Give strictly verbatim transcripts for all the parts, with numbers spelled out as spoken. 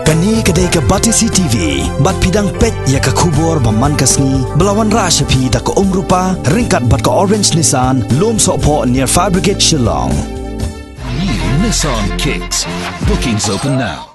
Kane ka dei ka Batesi T V, bad phi dang peit ïa ka khubor ba man ka sngi, ba la wanrah sha phi da ka Umrupa, ryngkat bad ka Orange Nissan, Lumsohphoh near Fire Brigade Shillong. New Nissan Kicks. Bookings open now.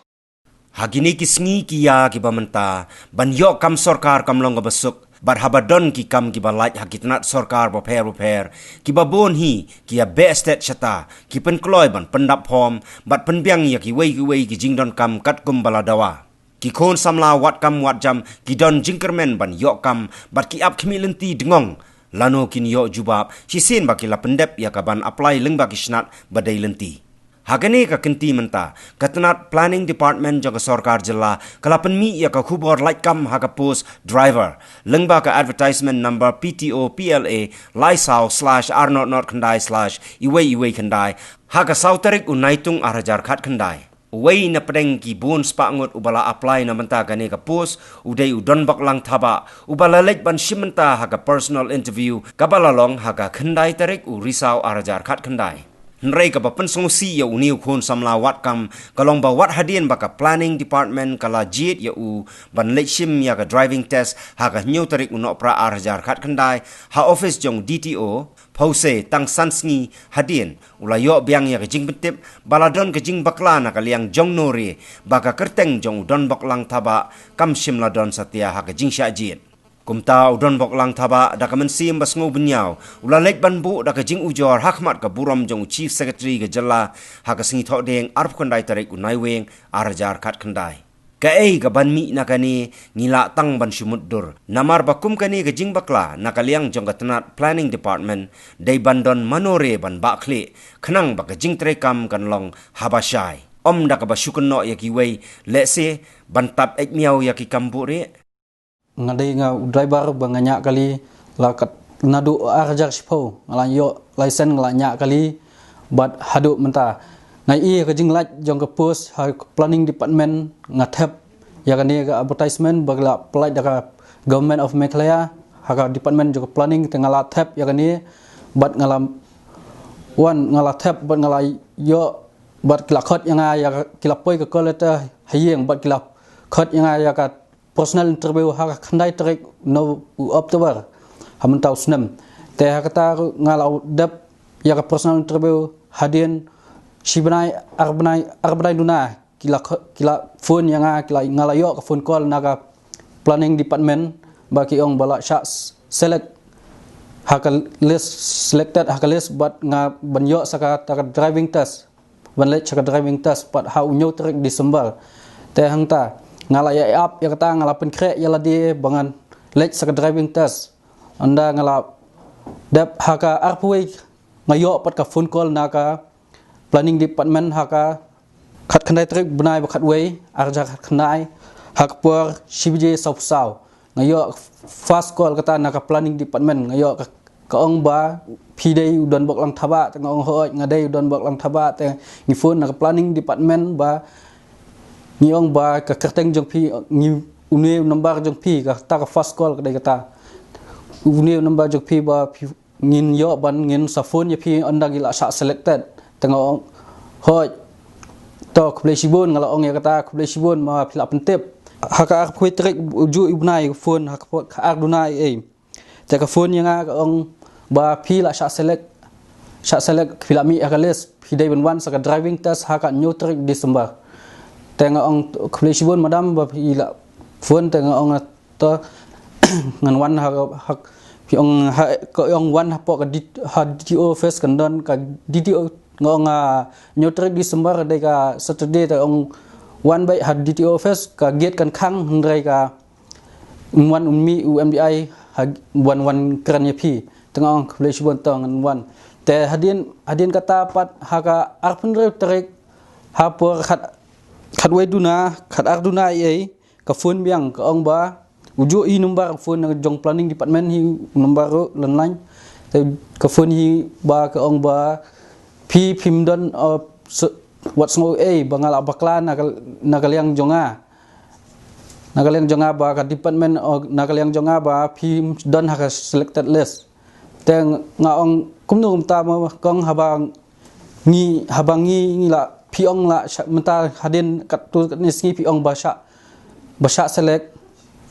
Ha kine ki sngi ki ïa ki ba mynta, ban ïoh kam sorkar kam long kaba suk, bad haba don ki kam ki ba lait ha ki tnat sorkar bapher bapher, ki ba bun hi, ki ïa beh stet shata, ki pynkloi ban pyndap hom, bad pynbiang ïa kiwei kiwei ki jingdonkam katkum ba la dawa. Ki khun samla wat kam wat jam, ki don jingkyrmen ban ïoh kam, bad ki ap khmih lynti dngong, lano kin ïoh jubab, shisien ba ki la pyndep ïa ka ban apply lyngba ki snat ba dei lynti. Ha kane ka kynti mynta, ka tnat Planning Department jong ka sorkar jylla, ka la pynmih ïa ka khubor lait kam ha ka post driver, lyngba ka advertisement number P T O P L A, lai saw slash ar not not khyndai slash iwei iwei khyndai, ha ka saw tarik u Naitung ar hajar khat khyndai. Uwei na pdeng ki bun spah ngut u ba la apply na mynta kane ka post, u dei u Donbok Langthabah, u ba la leit ban shim mynta ha ka personal interview, ka ba la long ha ka khyndai tarik u Risaw ar hajar khat khyndai. Hynrei ka ba pynsngewsih ïa une u khun samla wat kam, ka long ba wat hadien ba ka Planning Department ka la jied ïa u ban leit shim ïa ka driving test ha ka hynñiew tarik u Nohprah ar hajar khat khyndai, ha office jong D T O, phewse tang san sngi hadien, u la ïoh biang ïa ka jingpyntip, ba la don ka jingbakla na ka liang jong u nongri, ba ka kyrteng jong u Donbok Langthabah, kam shym la don satia ha ka jingshah jied. Kumta u Donbok Langthabah, da ka mynsiem ba sngew bynñiaw, u la leit ban buh da ka jingujor ha khmat ka burom jong u Chief Secretary ka jylla, ha ka sngi Thohdieng, arphew khyndai tarik u Naiwieng, ar hajar khat khyndai. Kaei ka ban mih na kane, ngi lah tang ban shu mutdur. Namar ba kum kane ka jingbakla, na ka liang jong ka tnat Planning Department, dei ban don mano re ban bah khlieh, khnang ba ka jingtreikam kan long haba shai. Ym da kaba shu kynnoh ïa kiwei, lehse, ban tap eit miaw ïa ki kam buhrieh. Nga dei nga u driver ba nga ñiah kali, la kat naduh ar hajar shiphew, nga la ïoh license nga la ñiah kali, bad haduh mynta. Nga ïohi ka jinglait jong ka post ha ka Planning Department, nga thep ïa kane ka advertisement ba la pynlait da ka Government of Meghalaya, ha ka Department jong ka Planning, te nga la thep ïa kane, bad nga la wan, nga la thep, bad nga la ïoh, bad ki la khot ïa nga, ïa ka, ki la poi ka call letter ha ïing, bad ki la khot ïa nga ïa ka personal interview ha ka khyndai tarik u October, ha mynta u snem. Te ha kata nga la dep ïa ka personal interview hadien shi bnai, ar bnai, ar bnai duna, ki la kho-, ki la phone ïa nga, ki la, nga la ïoh ka phone call na ka Planning Department, ba ki ong ba la shah s-, select ha ka list, selected ha ka list, bad nga ban ïoh sa kata ka driving test, ban leit sha ka driving test pat ha u hynñiew tarik December. Te hangta, nga la ïa ap ïa kata, nga la pynkhreh ïa lade ba ngan leit sha ka driving test. Ynda nga la dep ha ka arphew wei, nga ïoh pat ka phone call na ka Planning Department ha ka khatkhyndai tarik bnai ba khatwei, ar hajar khatkhyndai, ha ka por shi baje sawphew saw. Nga ïoh first call kata na ka Planning Department, nga ïoh ka, ka ong ba phi dei u Donbok Langthabah, te nga ong hooid nga dei u Donbok Langthabah, te ngi phone na ka Planning Department ba ngi ong ba ka kyrteng jong phi, ngi, une u number jong phi, kata ka first call ka dei kata. Une u number jong phi ba phi ngin ïoh ban ngin sa phone ïa phi ynda ngi la shah selected. Te nga ong, hooid. To, khublei shibun, nga la ong ïa kata, khublei shibun, ma phi la pyntip. Ha ka arphew tarik, uju i bnai, phone, ha ka por, ka ar duna ei ei. Te ka phone ïa nga ka ong, ba phi la shah select, shah select, phi la mih ha ka list, phi dei ban wan sa ka driving test, ha ka hynñiew tarik December. Te nga ong, khublei shibun, madam, ba phi la phone, te nga ong, to, ngan wan ha, ha, phi ong ha, ka ong wan hapoh ka D-, ha D T O office kan don ka D T O, nga ong, ah, hynñiew tarik December dei ka Saturday, te ong wan beit ha D T O office, ka gate kan khang, hynrei ka wan un mih u M D I ha wan, wan kren ïa phi. Te nga ong khublei shibun, to ngan wan. Te hadien, hadien kata pat ha ka arphew hynriew tarik ha por khat, khatwei duna, khat ar duna ei ei, ka phone biang ka ong ba, uju i number phone na jong Planning Department hi, number ruh landline. Te ka phone hi ba ka ong ba phi phim don, uh, se-, wat sngew ei ba nga la bakla na ka, na ka liang jong nga. Na ka liang jong nga ba ka department, uh, na ka liang jong nga ba phim don ha ka selected list. Te nga ong kumno kumta ma kong haba ngi, haba ngi, ngi la phi ong la mynta hadien katto katne sngi phi ong ba shah ba shah select,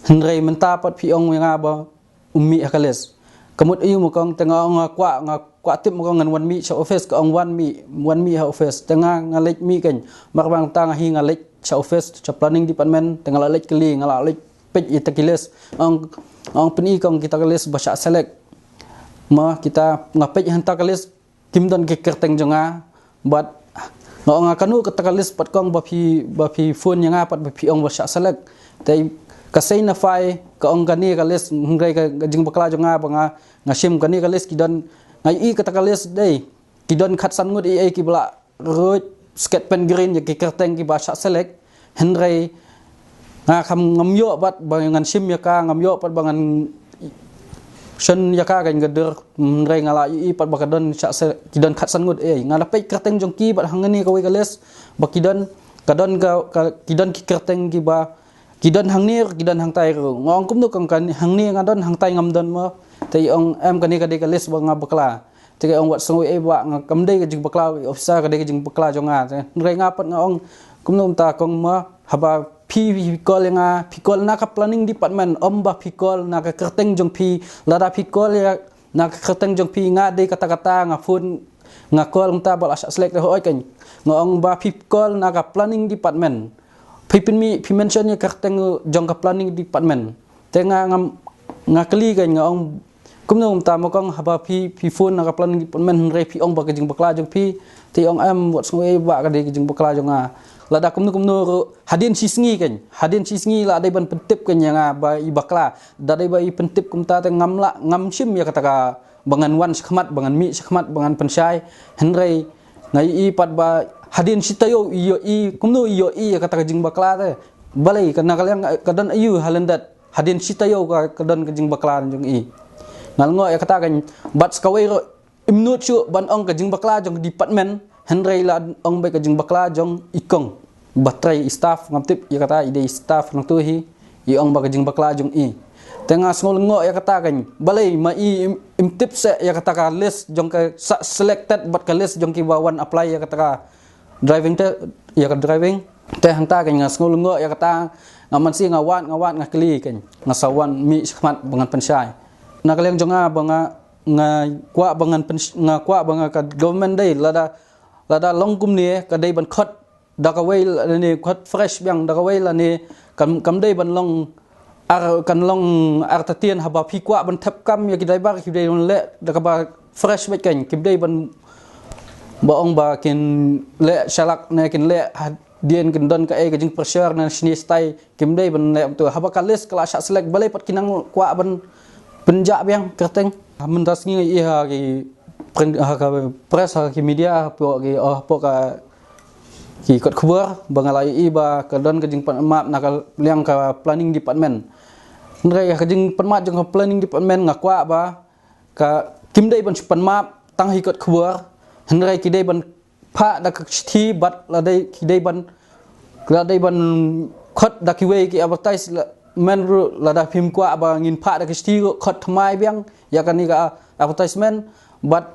hynrei mynta pat phi ong ïa nga ba um mih ha ka list. Ka mut aiu ma kong? Te nga ong nga kwah, nga kwah tip ma kong ngan wan mih sha office. Ka ong wan mih, wan mih ha office. Te nga nga leit mih keiñ. Mar ba mynta nga hi nga leit sha office, sha planning department, te nga la leit kylli, nga la leit peit ïa kita ki list. Ong, ong pyni kong kita ki list ba shah select. Ma kita nga peit hangta ka list, kim don ki kyrteng jong nga. Bad nga ong nga kano kata ka list pat kong ba phi, ba phi phone ïa nga pat ba phi ong ba shah select. Te ka Shane Fai ka ong kane ka list, hynrei ka, ka jingbakla jong nga ba nga, nga shim kane ka list ki don, nga ïohi kata ka list dei ki don khatsan ngut ei ei kiba la ruh sket pen green ïa ki kyrteng kiba shah select. Hynrei nga kam, ngam ïoh pat ba ngan shim ïa ka, ngam ïoh pat ba ngan shon ïa ka keiñ ka dur. Hynrei nga la ïohi pat ba ka don shah se, ki don khatsan ngut ei. Nga la peit kyrteng jong ki bad hangne kawei ka list ba ki don, ka don ka, ka, ki don ki kyrteng kiba, ki don hangne, ki don hangtai ruh. Nga ong kumno kong, ka hangne nga don, hangtai ngam don mo? Te i ong em, kane ka dei ka list ba nga bakla. Te ka ong wat sngew ei bah, nga kam dei ka jingbakla u officer, ka dei ka jingbakla jong nga. Te hynrei nga pat nga ong kumno mynta kong mo, haba phi, phi call ïa nga, phi call na ka planning department, ym ba phi call na ka kyrteng jong phi. Lada phi call ïa na ka kyrteng jong phi, nga dei kata kata, nga phone, nga call mynta ba la shah select, hooid keiñ. Nga ong ba phi call na ka planning department, phi pynmih, phi mention ïa ka kyrteng jong ka planning department. Te nga ngam, nga kylli keiñ, nga ong kumno mynta mo kong, haba phi, phi phone na ka planning department hynrei phi ong ba ka jingbakla jong phi? Te i ong em, wat sngew ei bah, ka dei ka jingbakla jong nga. Lada kumno kumno ruh, hadien shi sngi keiñ, hadien shi sngi la dei ban pyntip keiñ ïa nga ba i bakla. Da dei ba i pyntip kumta te ngam lah, ngam shim ïa kata ka ba ngan wan shakhmat, ba ngan mih shakhmat, ba ngan pynshai. Hynrei nga ïohi pat ba hadien shi taïew i ïohi, kumno i ïohi ïa kata ka jingbakla te? Balei, ka na ka liang ka don aiu ha lyndet? Hadien shi taïew ka, ka don ka jingbakla jong i. Nga lyngngoh ïa kata keiñ. Bad sa kawei ruh, im nud shuh ban ong ka jingbakla jong ka department, hynrei la ong ba ka jingbakla jong i kong. Ba trei i staff, ngam tip ïa kata, i dei i staff nangtu hi, i ong ba ka jingbakla jong i. Te nga sngew lyngngoh ïa kata keiñ. Balei ma i im, im tip seh ïa kata ka list jong ka shah selected bad ka list jong kiba wan apply ïa kata ka driving te, ïa ka driving. Te hangta keiñ nga sngew lyngngoh ïa kata, nga man shi nga wad, nga wad, nga kylli keiñ. Nga sa wan mih shakhmat ba ngan pynshai. Na ka liang jong nga ba nga, nga kwah ba ngan pynsh-, nga kwah ba nga ka government dei, lada, lada long kumne ka dei ban khot da kawei lane khot fresh biang, da kawei lane kam, kam dei ban long ar, kan long artatien. Haba phi kwah ban thep kam ïa ki driver, ki dei ban leh da kaba fresh beit keiñ, kim dei ban ba ong ba kin leh shalak ne kin leh hadien kin don kaei ka jingpressure ne shini stai, kim dei ban leh kumto. Haba ka list ka la shah select, balei pat ki nang kwah ban pynjah biang kyrteng? Mynta sngi nga ïohi ha ki print, ha ka press, ha ki media, hapoh ki, oh, hapoh ka ki kot khubor ba nga la ïohi ba ka don ka jingpynmap na ka liang ka planning department. Hynrei ka jingpynmap jong ka planning department nga kwah ba ka, kim dei ban pynmap tang ha ki kot khubor, hynrei ki dei ban phah da ka shithi bad la dei, ki dei ban, la dei ban khot da kiwei ki advertisement ruh. Lada phim kwah ba ngin phah da ka shithi ruh, khot thymmai biang ïa kane ka advertisement bad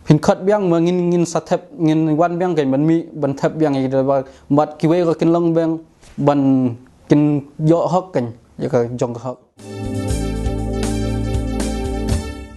phin khot biang, ma ngin, ngin sa thep, ngin wan biang keiñ ban mih ban thep biang ïa ki driver, bad kiwei ruh kin long biang ban kin ïoh hok keiñ ïa ka jong ka hok.